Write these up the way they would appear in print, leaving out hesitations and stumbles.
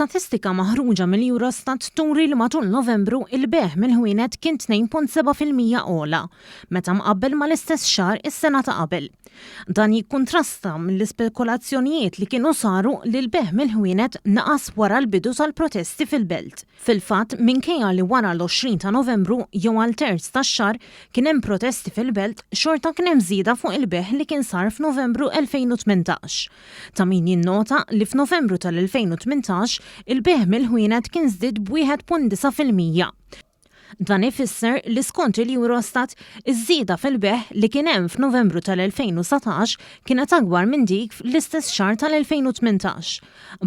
Statistika maħruġa mill-Eurostat turi li matul Novembru il-bejgħ mill-ħwienet kien 2.7% ogħla meta mqabbel mal-istess xahar is-sena ta' qabel. Dan jikkuntrasta mill-ispekulazzjonijiet li kienu saru li l-bejgħ mill-ħwienet naqas wara l-bidu tal-protesti fil-Belt. Fil-fatt, minkejja li wara l-20 ta' Novembru, jew għal terz tax-xahar, kien hemm protesti fil-Belt, xorta kien hemm żieda fuq il-bejgħ li kien sar f'Novembru 2018. Ta' min jinnota li f'Novembru tal-2018, il-bejgħ mill-ħwienet kien żdied b'1.9%. Dan ifisser li skont il-Eurostat, iż-żieda fil-bejgħ li kien hemm f'Novembru tal-2019 kienet akbar minn dik fl-istess xahar tal-2018.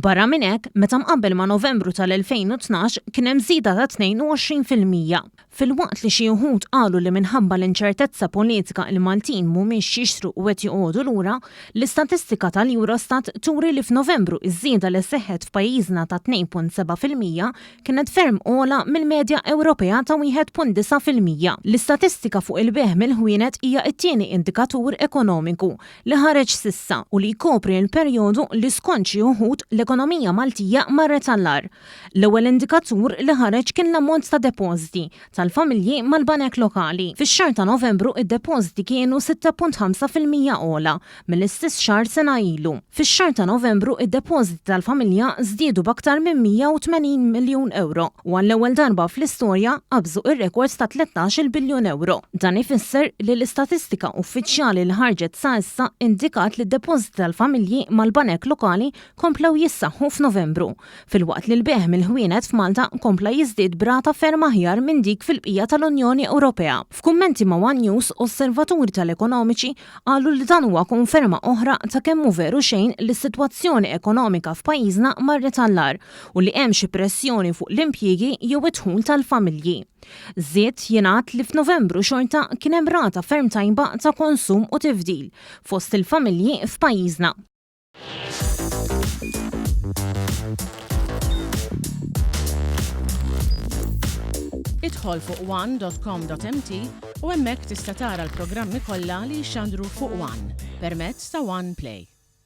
Barra minn hekk, meta mqabbel ma' Novembru tal-2012 kien hemm żieda ta' 22%. Filwaqt li xi wħud qalu li minħabba l-inċertezza politika il-Maltin mhumiex jixtru u qed joqogħdu lura, l-istatistika tal-Eurostat turi li f'Novembru iż-żieda li seħħet f'pajjiżna ta' 2.7% kienet ferm ogħla mill-medja Ewropea ta' 1.9%. L-istatistika fuq il-bejgħ mill-ħwienet hija t-tieni indikatur ekonomiku li ħareġ s'issa u li jkopri l-perjodu li skont xi uħud l-ekonomija Maltija marret għall-agħar. L-ewwel indikatur li ħareġ kien l-ammont ta' depożiti tal-familji mal-banek lokali. Fix-xahar ta' Novembru id-depożiti kienu 6.5% ogħla mill-istess xahar sena ilu. Fix-xahar ta' Novembru id-depożiti tal-familja żdiedu b'aktar minn 180 miljun ewro u għall-ewwel darba fl-istorja qabżu r-rekord ta' 13-il biljun ewro. Dan ifisser li l-istatistika uffiċjali li ħarġet sa issa indikat li d-depożiti tal-familji mal-banek lokali komplew jissaħħu f'Novembru, filwaqt li l-bejgħ mill-ħwienet f'Malta kompla jiżdied b'rata ferm aħjar minn dik fil-bqija tal-Unjoni Ewropea. F'kummenti ma' one News, osservaturi tal-ekonomiċi qalu li dan huwa konferma oħra ta' kemm mhu veru xejn li s-sitwazzjoni ekonomika f'pajjiżna marret għall-agħar u li hemm xi pressjoni fuq l-impjiegi jew id-dħul tal-familji. Żied jingħad li f'Novembru xorta kien hemm rata ferm tajba ta' konsum u tifdil fost il-familji f'pajjiżna. Idħol fuq one.com.mt u hemmhekk tista' tara l-programmi kollha li jixxandru fuq One permezz ta' One Play.